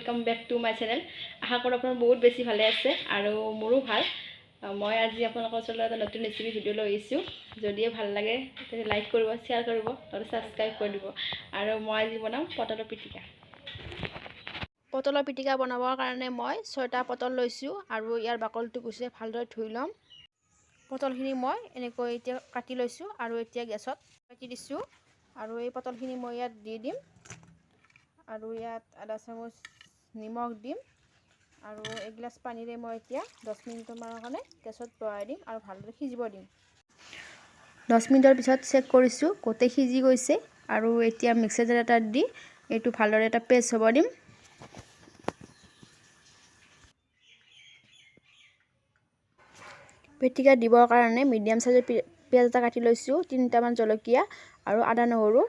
Welcome back to my channel. আশা কৰোঁ আপোনালোক বহুত বেছি ভালে আছে আৰু মোৰো ভাল। মই আজি আপোনালোকৰ ওচৰলৈ এটা নতুন ৰেচিপি ভিডিঅ' লৈ আহিছোঁ। যদিহে ভাল লাগে তেন্তে লাইক কৰিব, শ্বেয়াৰ কৰিব আৰু ছাবস্ক্ৰাইব কৰি দিব। আৰু মই আজি বনাম পটলৰ পিটিকা। পটলৰ পিটিকা বনাবৰ কাৰণে মই 6টা পটল লৈছোঁ আৰু ইয়াৰ বাকলিটো গুচাই ভালদৰে ধুই ল'ম। পটলখিনি মই এনেকৈ এতিয়া কাটি লৈছোঁ আৰু এতিয়া গেছত কাটি দিছোঁ। আৰু এই পটলখিনি মই ইয়াত দি দিম আৰু ইয়াত আধা চামুচ নিমখ দিম আৰু এগিলাচ পানীৰে মই এতিয়া 10 মিনিটমানৰ কাৰণে গেছত বহাই দিম আৰু ভালদৰে সিজিব দিম। 10 মিনিটৰ পিছত চেক কৰিছোঁ, গোটেই সিজি গৈছে। আৰু এতিয়া মিক্সাৰ জাৰ এটাত দি এইটো ভালদৰে এটা পেষ্ট হ'ব দিম। পিটিকা দিবৰ কাৰণে মিডিয়াম চাইজৰ পিঁয়াজ এটা কাটি লৈছোঁ, 3টামান জলকীয়া আৰু আদা নহৰু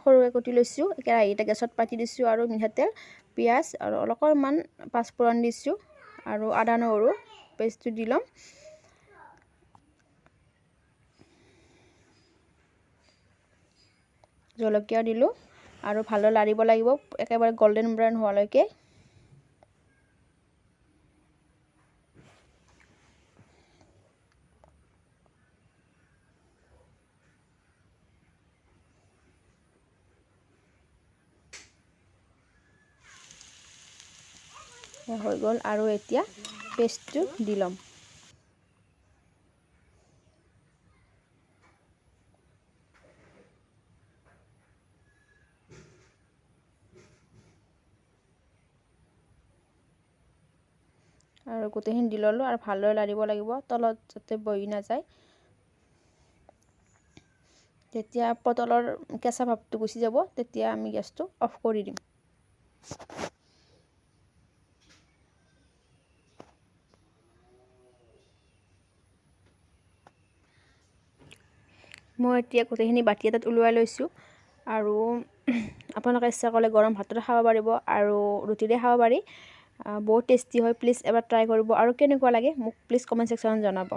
সৰুকৈ কুটি লৈছোঁ। কেৰাহী এটা গেছত পাতি দিছোঁ আৰু মিঠাতেল, পিঁয়াজ আৰু অলপমান পাঁচফোৰণ দিছোঁ আৰু আদা নহৰু পেষ্টটো দি ল'ম। জলকীয়াও দিলোঁ আৰু ভালদৰে লাৰিব লাগিব একেবাৰে গল্ডেন ব্ৰাউন হোৱালৈকে। হৈ গ'ল আৰু এতিয়া পেষ্টটো দি ল'ম। আৰু গোটেইখিনি দি ল'লোঁ আৰু ভালদৰে লাৰিব লাগিব, তলত যাতে বহি নাযায়। যেতিয়া পটলৰ কেঁচা ভাৱটো গুচি যাব তেতিয়া আমি গেছটো অফ কৰি দিম। মই এতিয়া গোটেইখিনি বাতি এটাত ওলোৱাই লৈছোঁ। আৰু আপোনালোকে ইচ্ছা কৰিলে গৰম ভাতত খাব পাৰিব আৰু ৰুটিৰে খাব পাৰি। বহুত টেষ্টি হয়, প্লিজ এবাৰ ট্ৰাই কৰিব। আৰু কেনেকুৱা লাগে মোক প্লিজ কমেণ্ট ছেকশ্যনত জনাব।